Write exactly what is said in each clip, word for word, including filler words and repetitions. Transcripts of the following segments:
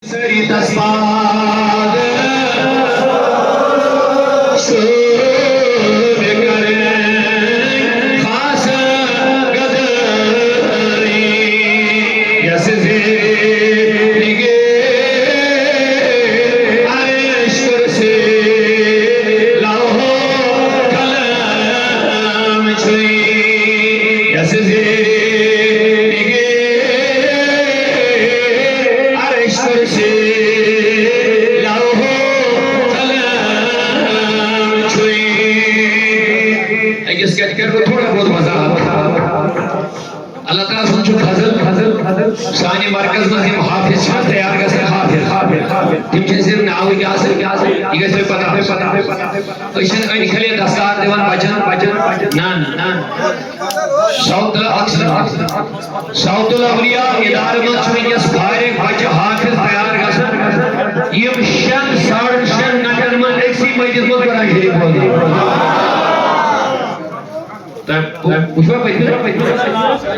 سٲری تس پاد شوبہِ کرٕنۍ خاص گدٲیی۔ یس زندگی عرش کرسی لوح قلم چھُے۔ یس زندگی عرش کرسی لوح قلم چھُے۔ أکِس کتھِ کرٕ بہٕ تھوڑا بہت وضاحت۔ اللہ تعالیٰ سُنٛد چھُ فضل، فضل، فضل۔ سانہِ مرکز منٛز یِم حافظ چھِ تیار گژھان، حافظ، حافظ، حافظ۔ تِم چھِ صرف ناوٕکۍ آسان، یہِ گژھِ تۄہہِ پتہ۔ أسۍ چھِنہٕ أنۍ کھلے دستار دِوان بچن، بچن، نہ، نہ، نہ۔ سوتہٕ اکھ سنت۔ سوتُ الاولیاء ادارٕ منٛز چھِ وٕنکیٚس فارغ بچہٕ حافظ تیار گژھان، یِم شٮ۪ن ساڑن شٮ۪ن گھنٹن منٛز أکسٕے مسجد منٛز قرآن شریف بوزان۔ تۄہہِ وٕچھوا پٔتمہِ؟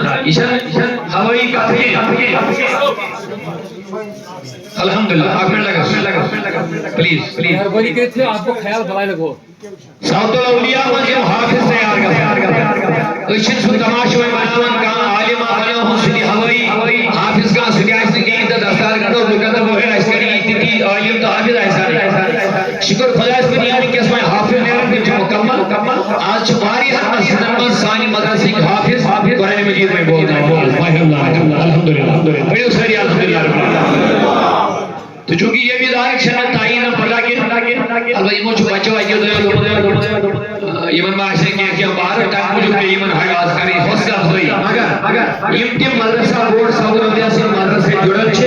آ، یہِ چھَنہٕ، یہِ چھَنہٕ ہوٲیی کتھ کینٛہہ۔ الحمدللہ، اکھ منٹ لگس، پلیز، پلیز۔ مہربٲنی کٔرِتھ تھٲیِو اَتھ گوٚو خیال بلاے لگو۔ سوتُ الاولیاء منٛز یِم حافظ تیار گژھان۔ أسۍ چھِنہٕ سُہ تماشہٕ وۄنۍ بناوان کانٛہہ عالم آ بناوہون سُہ تہِ ہوٲیی حافظ کانٛہہ، سُہ تہِ آسہِ نہٕ کِہیٖنۍ تہٕ دستار گنٛڈو لُکن تہٕ وۄنۍ آسہِ کَرِ یہِ تہِ تی عالم تہٕ حافظ آسہِ ہا نہٕ۔ شُکر خۄدایَس کُن، یِم وٕنکیٚس وۄنۍ حافظ نیران تِم چھِ مُکمل۔ آز چھِ واریاہَن مسجدن منٛز سانہِ مدرسٕکۍ حافظ قرآن مجید وۄنۍ بولناوان۔ الحمدللہ۔ پٔرِو سٲری الحمدللہ۔ تہٕ چوٗنٛکہِ ییٚمہِ ادارٕکۍ چھَنہٕ تعیٖن پتہ کینٛہہ، البتہ یِمو چھُ بچو اَتہِ یوٚت، یِمن ما آسہِ کینٛہہ، کینٛہہ بار، تَمہِ موٗجوٗب پیٚیہِ یِمن حٲصِل کَرٕنۍ حوصلہٕ افزٲیی۔ مگر، مگر یِم تہِ مدرسہ بورڈ سوتُ الاولیاء سۭتۍ مدرسہٕ سۭتۍ جُڑان چھِ،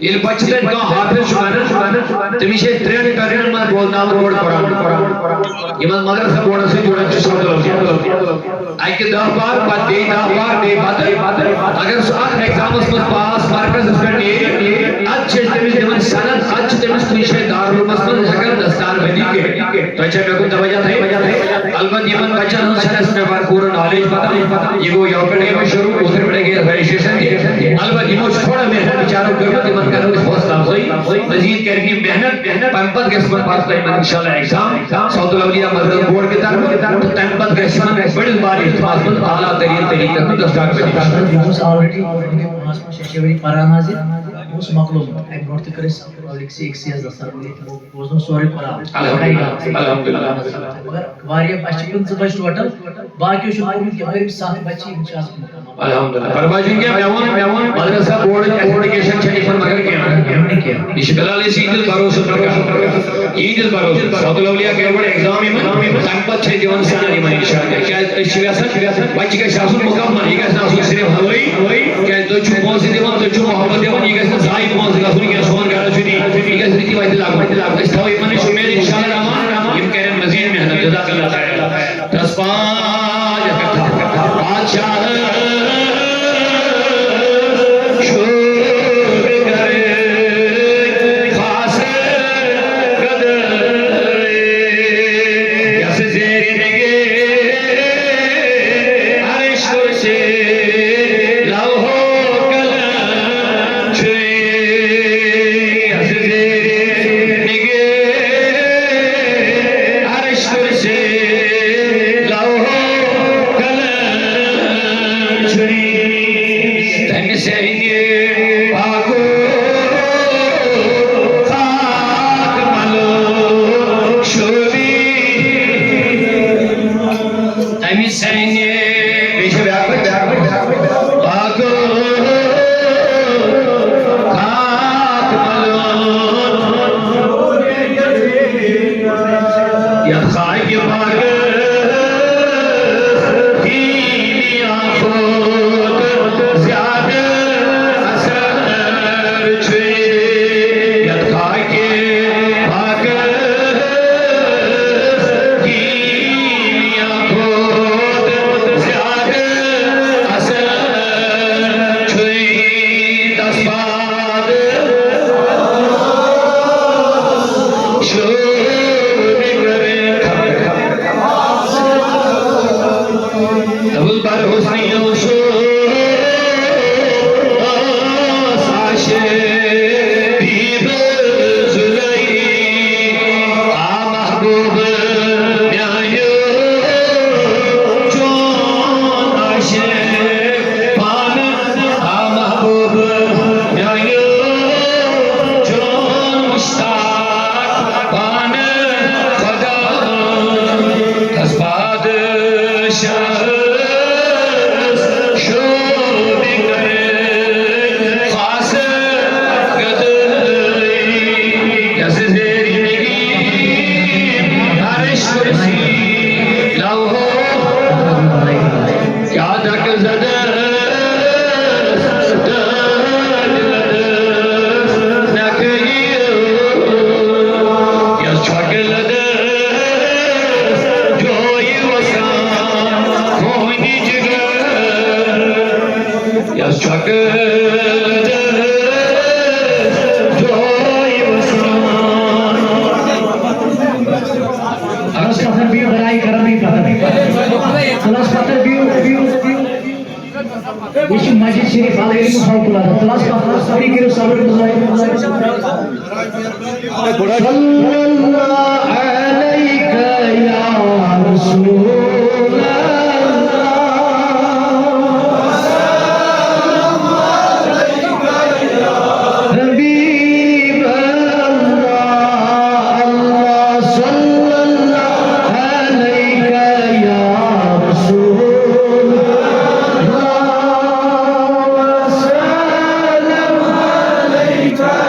ییٚلہِ بچہِ تَتہِ کانٛہہ حافظ چھُ بنان، تٔمِس چھِ أسۍ ترٛٮ۪ن ٹٔرنن منٛز بولناوان گۄڈٕ قرآن۔ یِمن مدرسہ بورڈن سۭتۍ جُڑان چھِ سوتُ الاولیاء۔ اَکہِ دَہ بار، پتہٕ بیٚیہِ دَہ بار، بیٚیہِ پتہٕ۔ اگر سُہ اَتھ ایگزامس منٛز پاس مارکس پٮ۪ٹھ نیرِ، اَدٕ چھِ أسۍ تٔمِس دِوان سند، اَدٕ چھِ تٔمِس کُنہِ جایہِ دارالعلومس منٛز ہٮ۪کان دستار بندی کٔرِتھ۔ تۄہہِ چھا مےٚ کُن توجہ تھٲیِتھ؟ البتہٕ یِمن بچن ہٕنٛز چھَنہٕ اَسہِ مےٚ بار پوٗرٕ نالیج پتہ۔ یہِ گوٚو یَوٕ پٮ۪ٹھ أمِس شروٗع، اوترٕ پٮ۪ٹھ گٔیَس رجسٹریشن تہِ۔ البتہٕ یِمو چھُ تھوڑا محنت بِچارو کٔرمٕژ، یِمن کرو أسۍ حوصلہٕ افزٲیی۔ مزید کرن یِم محنت، تَمہِ پتہٕ گژھِ یِمن پتہٕ تۄہہِ یِمن انشاءاللہ ایگزام۔ سوتُ الاولیاء مدرسہ بورڈ کہِ طرفہٕ، تہٕ تَمہِ پتہٕ گژھِ یِمن بٔڑِس بارٕ اجتماعس منٛز اعلیٰ تریٖن طریٖقس منٛز دستار بندی۔ یہِ اوس already پانٛژھ پانٛژھ شےٚ شےٚ ؤری پران حظ یہِ۔ یہِ اوس مۄکلومُت۔ اَمہِ برونٛٹھ تہِ کٔر اَسہِ پبلک سی ایکس سی یس دستار بندی، تِمو بوزنوو سورُے قرآن۔ الحمدللہ، الحمدللہ۔ مگر واریاہ، اَسہِ چھِ پٕنٛژٕہ بچہِ ٹوٹل، باقیو چھُنہٕ کوٚرمُت کینٛہہ، مگر یِم ستھ بچہِ چھِ، یِم چھِ آز مُکمل۔ الحمدللہ۔ فرماے چوٗنٛکہِ مےٚ ووٚن، مےٚ ووٚن، مدرسہ بورڈٕچ ایپلیکیشن چھےٚ یِمن مگر کینٛہہ۔ یِمن نہٕ کینٛہہ۔ یہِ چھِ بِلال اَسہِ یِہِنٛدِس بھروسس پٮ۪ٹھ کران۔ یِہِنٛدِس بھروسس۔ سوتُ الاولیاء کرِ گۄڈٕ ایگزام یِمن، تَمہِ پتہٕ چھِ أسۍ دِوان سان یِمن انشاءاللہ۔ کیٛازِ أسۍ چھِ یژھان بچہِ گژھِ آسُن مُکمل، یہِ گژھِ نہٕ آسُن صرف ہوٲیی۔ کیٛازِ تُہۍ چھِو پونٛسہٕ دِوان، تُہۍ چھِو محبت دِوان، یہِ گژھِ نہٕ ضایع پونٛسہٕ گژھُن کینٛہہ، سون غرض چھُ تی، یہِ گژھِ رٕتی وَتہِ لَگُن۔ أسۍ تھاوو یِمَن نِش اُمید، انشاءاللہ رحمان، یِم کَرن مزید محنت۔ جزاک اللہ خیر۔ تس پاد بادشاہ شوب کرے خاص قدر، یس زیر نگے عرش کرسی لوح و قلم چھُ۔ سبحان اللہ۔ تلاش کا ساری کرے صبر۔ صلی اللہ علیک یا رسول اللہ، حبیب اللہ، اللہ صلی اللہ علیک یا رسول اللہ، سلام علیک۔